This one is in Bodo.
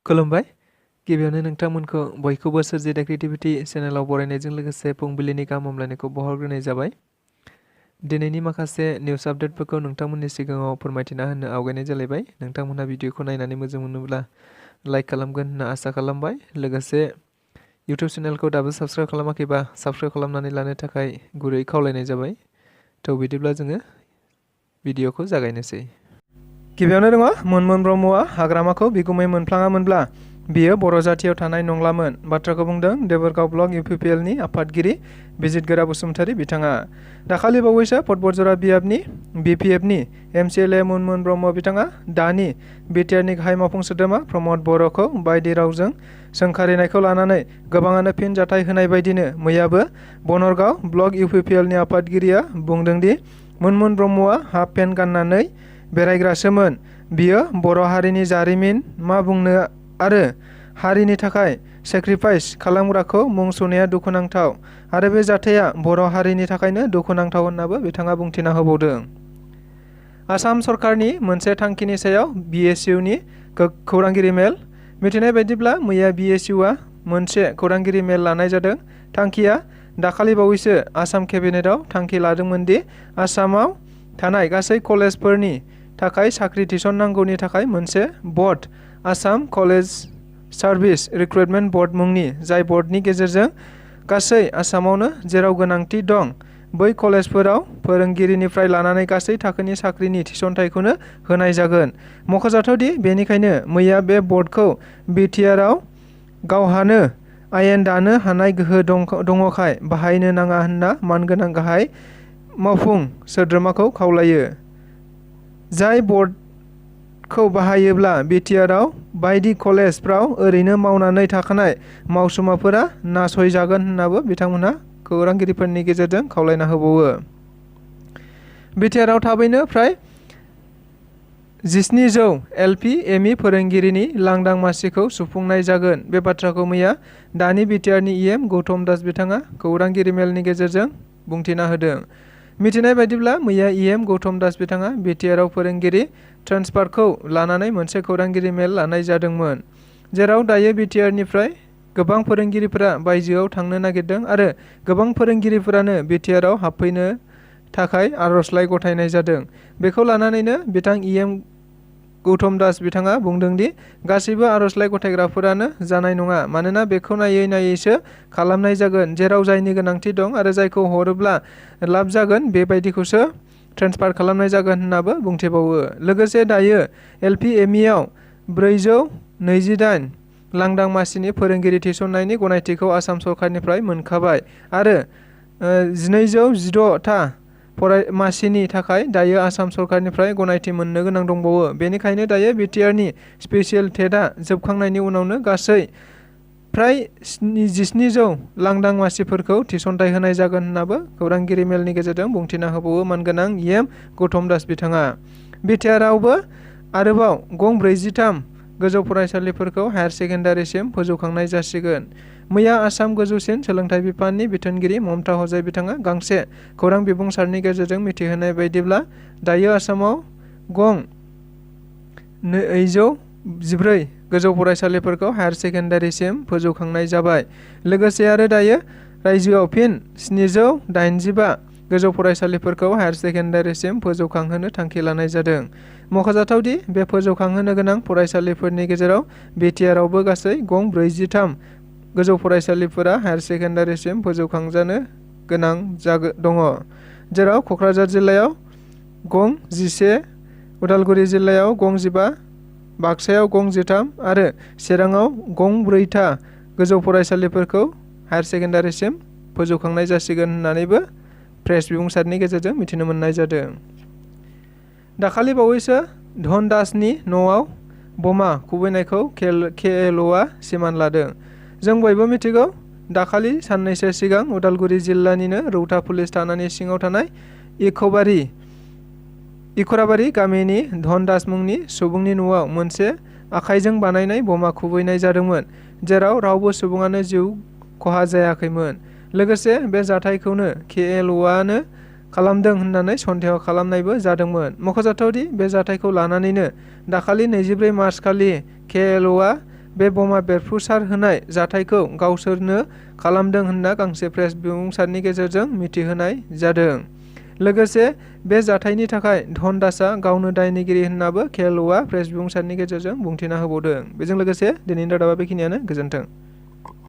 खुलुमबाय गिबियावनो नोंथांमोनखौ बयखौबो सोरजिदा क्रिएटिभिटी चेनेलाव बरायनायजों लोगोसे फुंबिलिनि गाहाम हामलायनायखौ बावहरग्रोनाय जाबाय। दिनैनि माखासे निउस आपडेटफोरखौ नोंथांमोननि सिगाङाव फोरमायथिना होनो आवगायनाय जालायबाय। नोंथांमोनहा भिडिअखौ नायनानै मोजां मोनोब्ला लाइक खालामगोन होनना आसा खालामबाय। लोगोसे इउटिउब चेनेलखौ दाबो साबस्क्राइब खालामाखैबा साबस्क्राइब खालामनानै लानो थाखाय गुरै खावलायनाय जाबाय। थ' बिदिब्ला जोङो भिडिअखौ जागायनोसै। गिबियावनो दङ मोनमोन ब्रह्मआ हाग्रामाखौ बिगुमै मोनफ्लाङामोनब्ला बियो बर' जाथियाव थानाय नंलामोन। बाथ्राखौ बुंदों देबोरगाव ब्लक इउपिपिएलनि आफादगिरि बिजितगोरा बसुमतारी बिथाङा। दाखालि बावैसो फटबरजरा बियाबनि बिपिएफनि एमसिएलए मोनमोन ब्रह्म बिथाङा दानि बिटिआरनि गाहाय मावफुं सोद्रोमा प्रमद बर'खौ बायदि रावजों सोंखारिनायखौ लानानै गोबाङानो फिन जाथाय होनाय बायदिनो मैयाबो बनरगाव ब्लक इउपिपिएलनि आफादगिरिया बुंदोंदि मोनमोन ब्रह्मआ हाफ पेन्ट गाननानै बेरायग्रासोमोन। बियो बर' हारिनि जारिमिन मा बुंनो आरो हारिनि थाखाय सेक्रिफाइस खालामग्राखौ मुं सुनाया दुखुनांथाव आरो बे जाथाया बर' हारिनि थाखायनो दुखुनांथाव होननाबो बिथाङा बुंथिना होबावदों। आसाम सरकारनि मोनसे थांखिनि सायाव बिएसइउनि खौरांगिरि मेल। मिथिनाय बायदिब्ला मैया बिएसइउआ मोनसे खौरांगिरि मेल लानाय जादों। थांखिया दाखालि बावैसो आसाम केबिनेटआव थांखि लादोंमोन दि आसामाव थानाय गासै कलेजफोरनि थाखाय साख्रि थिसननांगौनि थाखाय मोनसे board Assam college service recruitment board मुंनि जाय बर्डनि गेजेरजों गासै आसामावनो जेराव गोनांथि दं बै कलेजफोराव फोरोंगिरिनिफ्राय लानानै गासै थाखोनि साख्रिनि थिसनथायखौनो होनाय जागोन। मख'जाथावदि बेनिखायनो मैया बे बर्डखौ बिटिआरआव गावहानो आयेन दानो हानाय गोहो दङखाय बाहायनो नाङा होनना मानगोनां गाहाय मावफुं सोद्रोमाखौ खावलायो। जाय बर्डखौ बाहायोब्ला बिटिआरआव बायदि कलेजफ्राव ओरैनो मावनानै थाखानाय मावसुमाफोरा नासयजागोन होननाबो बिथांमोनहा खौरांगिरिफोरनि गेजेरजों खावलायना होबावो। बिटिआरआव थाबैनो फ्राय 1700 एलपि एमइ फोरोंगिरिनि लांदां मासिखौ सुफुंनाय जागोन। बे बाथ्राखौ मैया दानि बिटिआरनि इएम गौतम दास बिथाङा खौरांगिरि मेलनि गेजेरजों बुंथिना होदों। मिथिनाय बायदिब्ला मैया इएम गौतम दास बिथाङा बिटिआरआव फोरोंगिरि ट्रेन्सफारखौ लानानै मोनसे खौरांगिरि मेल लानाय जादोंमोन। जेराव दायो बिटिआरनिफ्राय गोबां फोरोंगिरिफोरा बायजोआव थांनो नागिरदों आरो गोबां फोरोंगिरिफोरानो बिटिआरआव हाबफैनो थाखाय आर'जलाइ गथायनाय जादों। बेखौ लानानैनो बिथां इएम गौतम दास बिथाङा बुंदोंदि गासैबो आर'जलाइ गथायग्राफोरानो जानाय नङा। मानोना बेखौ नायै नायैसो खालामनाय जागोन। जेराव जायनि गोनांथि दं आरो जायखौ हरोब्ला लाब जागोन बेबायदिखौसो ट्रेन्सफार खालामनाय जागोन होननाबो बुंथिबावो। लोगोसे दायो एलपि एमइआव 428 लांदां मासिनि फोरोंगिरि थिसननायनि गनायथिखौ आसाम सरकारनिफ्राय मोनखाबाय आरो 1216 था मासिनि थाखाय दायो आसाम सरकारनिफ्राय गनायथि मोननो गोनां दंबावो। बेनिखायनो दायो बिटिआरनि स्पेसियेल टेटआ जोबखांनायनि उनावनो गासै फ्राय 1700 लांदां मासिफोरखौ थिसनथाय होनाय जागोन होननाबो खौरांगिरि मेलनि गेजेरजों बुंथिना होबावो मानगोनां इएम गौतम दास बिथाङा। बिटिआरआवबो आरोबाव गं 43 गोजौ फरायसालिफोरखौ हायार सेकेन्डारिसिम फोजौखांनाय जासिगोन। मैया आसाम गोजौसिन सोलोंथाइ बिफाननि बिथोनगिरि ममता हजाय बिथाङा गांसे खौरां बिबुंसारनि गेजेरजों मिथिहोनाय बायदिब्ला दायो आसामाव गं 214 गोजौ फरायसालिफोरखौ हायार सेकेन्डारिसिम फोजौखांनाय जाबाय। लोगोसे आरो दायो रायजोआव फिन 785 गोजौ फरायसालिफोरखौ हायार सेकेन्डारिसिम फोजौखांहोनो थांखि लानाय जादों। मख'जाथावदि बे फोजौखांहोनो गोनां फरायसालिफोरनि गेजेराव बिटिआरआवबो गासै गं 43 गोजौ फरायसालिफोरा हायार सेकेन्डारिसिम फोजौखांजानो गोनां दङ। जेराव क'क्राझार जिल्लायाव गं 11, उदालगुरि जिल्लायाव गं 15, बाक्सायाव गं 13 आरो चिराङाव गं 4 था गोजौ फरायसालिफोरखौ हायार सेकेन्डारिसिम फोजौखांनाय जासिगोन होननानैबो प्रेस बिबुंसारनि गेजेरजों मिथिनो मोननाय जादों। दाखालि बावैसो धनदासनि न'आव बमा खुबैनायखौ केएलअ'आ सिमान लादों। जों बयबो मिथिगौ दाखालि साननैसो सिगां उदालगुरि जिल्लानिनो रौता पुलिस थानानि सिङाव थानाय इखराबारि गामिनि धनदास मुंनि सुबुंनि न'आव मोनसे आखाइजों बानायनाय बमा खुबैनाय जादोंमोन। जेराव रावबो सुबुङानो जिउ खहा जायाखैमोन। लोगोसे बे जाथायखौनो केएलअ'आनो खालामदों होननानै सन्देह खालामनायबो जादोंमोन। मख'जाथावदि बे जाथायखौ लानानैनो दाखालि 24 मार्च खालि केएलअ'आ बे बमा बेरफ्रुसार होनाय जाथायखौ गावसोरनो खालामदों होनना गांसे प्रेस बिबुंसारनि गेजेरजों मिथिहोनाय जादों। लोगोसे बे जाथायनि थाखाय धनदासआ गावनो दायनिगिरि होननाबो केएलअ'आ प्रेस बिबुंसारनि गेजेरजों बुंथिना होबावदों। बेजों लोगोसे दिनैनि रादाबा बेखिनियानो। गोजोन्थों।